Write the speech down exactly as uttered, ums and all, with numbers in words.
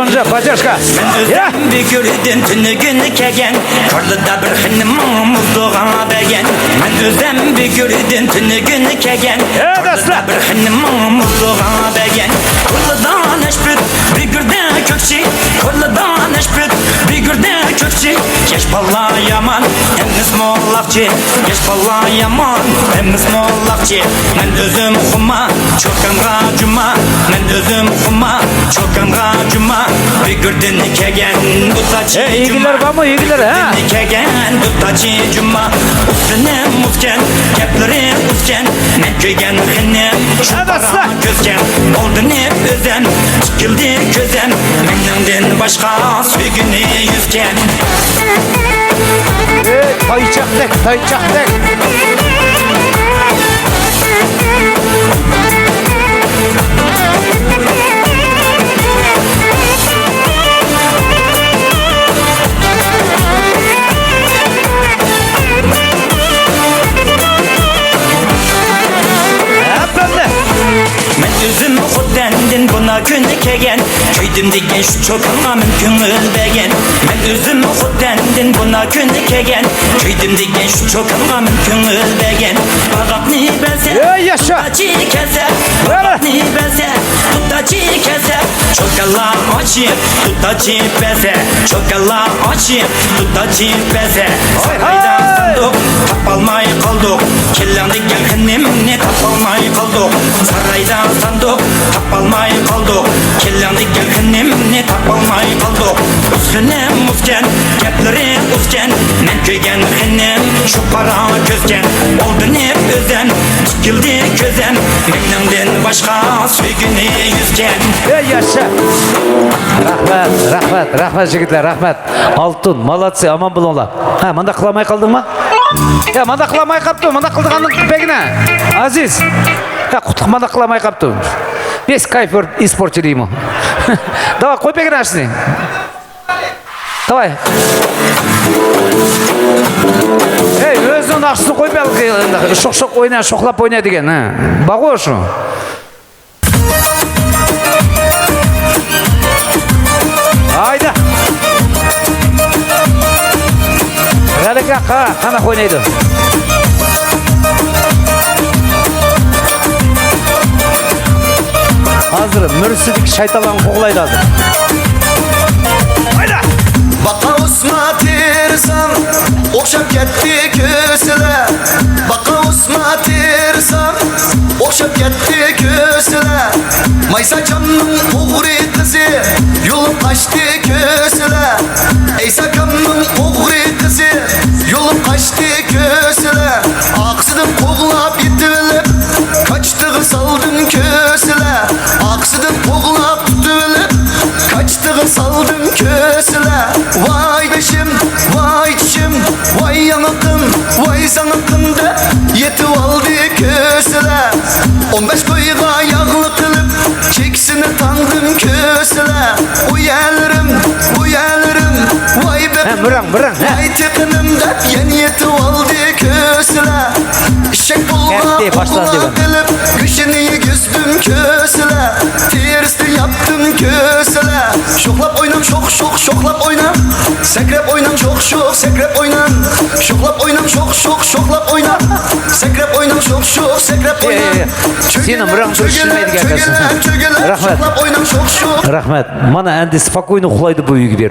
Поддержка. مەن ئۆزۈم بۈگۈردىن تۈنۈگۈن كەلگەن، كارلىدا بىر خېنىمنىڭ مۇزلىغا بەرگەن. مەن ئۆزۈم بۈگۈردىن تۈنۈگۈن كەلگەن، كارلىدا بىر خېنىمنىڭ مۇزلىغا بەرگەن. كارلىدا نەشپۈت، بۈگۈردە كۆكچى، كارلىدا نەشپۈت، بۈگۈردە كۆكچى. ياش بالا يامان، ھەممىسى مولاقچى. ياش بالا يامان، ھەممىسى مولاقچى. مەن ئۆزۈم خۇما، چوكانغا جۇما. مەن ئۆزۈم خۇما، چوكانغا جۇما. بۈگۈردىن كەلگەن دۇتاچى. ئەي، ئىگىلەر بارمۇ، ئىگىلەر، ھە؟ بۈگۈردىن كەلگەن دۇتاچى جۇما. ئۇسسىنىم ئۇسكەن، گەپلىرى ئۇسكەن. مەن كۆرگەن خېنىم شۇ قارا كۆزكەن. ئالدىنىپ ئۆزەم، تىكىلدى كۆزەم. مېنىڭدىن باشقا سۆيگۈنى يۈزكەن. ئەي، تايچاقتەك، تايچاقتەك. مەن ئۆزۈم خوتەندىن بۇنا كۈن كەلگەن، كۆيدۈم دېگەن شۇ چوكانغا مەن كۆڭۈل بەرگەن. مەن ئۆزۈم خوتەندىن بۇنا كۈن كەلگەن، كۆيدۈم دېگەن شۇ چوكانغا مەن كۆڭۈل بەرگەن. باغاقنى بەرسە، ئەي، ياشا! دۇتاچى كەلسە، باغاقنى بەرسە، دۇتاچى كەلسە. چوكانلار ئاچىپ، دۇتاچى بەرسە، چوكانلار ئاچىپ، دۇتاچى بەرسە. ھاي، ھاي! سارايدا ساندۇق تاپالماي قالدۇق، كېلىڭ دېگەن خېنىمنى تاپالماي قالدۇق. سارايدا ساندۇق تاپالماي قالدۇق، كېلىڭ دېگەن خېنىمنى تاپالماي قالدۇق. ئۇسسىنىم ئۇسكەن، گەپلىرى ئۇسكەن، مەن كۆرگەن خېنىم شۇ قارا كۆزكەن. ئالدىنىپ ئۆزەم، تىكىلدى كۆزەم، مېنىڭدىن باشقا سۆيگۈنى يۈزكەن. ئەي، ياشا! رەھمەت، رەھمەت، رەھمەت، يىگىتلەر، رەھمەت. ئالتۇن، مالاتسى، ئامان بولۇڭلار. ھە، مانداق قىلالماي قالدىڭما؟ يا، مانداق قىلالماي قاپتۇ، مانداق قىلىدىغاننىڭ پېگىنە. ئازىز. يا، قۇتلۇق مانداق قىلالماي قاپتۇ. Весь кайф испортили ему. Давай، قوي پېگىنە ئاشنى. داۋاي. ھەي، ئۆزىنىڭ ناخشىسىنى قويۇپ، شوق-شوق ئوينا، شوقلاپ ئوينا دېگەن، ھە. بارغۇ شۇ. ھايدا. غەلىكە قا-، قانداق ئوينايدۇ؟ ھازىر مۈرىسىدىكى شايتانلارنى قوغلايدۇ ھازىر. ھايدا! باقا ئوسما تېرىسام، ئوخشاپ كەتتى كۆسىلەر. باقا ئوسما تېرىسام، ئوخشاپ كەتتى كۆسىلەر. مايساچامنىڭ ئوغرى قىزى، يولۇپ قاچتى كۆسىلەر. ئەيساكامنىڭ ئوغرى قىزى، يولۇپ قاچتى كۆسىلەر. ئارقىسىدىن قوغلاپ يېتىۋېلىپ، كاچىتىغا سالدىم كۆسىلەر. ئارقىسىدىن قوغلاپ تۇتۇۋېلىپ، كاچىتىغا سالدىم كۆسىلەر. ۋاي بېشىم، ۋاي چىشىم، ۋاي ياڭىقىم، ۋاي زاڭىقىم دەپ يېتىۋالدى كۆسىلەر. ئون بەش قويغا ياغلىق قىلىپ، چېكىسىنى تاڭدىم كۆسىلەر. ئۇ يەرلىرىم، بۇ يەرلىرىم، ۋاي ھە، بېقىنىم، مىرىڭ، مىرىڭ، ھە. ۋاي تېقىنىم دەپ يەنە يېتىۋالدى كۆسىلەر. ئىششەك پۇلغا، كەتتى، باشلاندى ئوغۇلغا بەزى. قىلىپ، گۆشىنى يېگۈزدۈم كۆسىلەر. تېرىسىنى ياپتىم كۆسىلەر. شوخلاپ ئويناڭ، شوخ، شوخ، شوخلاپ ئويناڭ. سەكرەپ ئويناڭ، شوخ، شوخ، سەكرەپ ئويناڭ. شوخلاپ ئويناڭ، شوخ، شوخ، شوخلاپ ئويناڭ. سەكرەپ ئويناڭ، شوخ، شوخ، سەكرەپ ئويناڭ. ئېي، ئېي، ئېي. چۆگىلەپ، سېنىڭ مىرىڭ چۆگىلەپ، دۈرۈس چۆگىلەپ، چۆگىلەپ. رەھمەت. شوخلاپ ئويناڭ، شوخ، شوخ. رەھمەت. مانا ئەمدى سپوكوينو ئۇخلايدۇ بۇ ئۆيگە بېرىپ.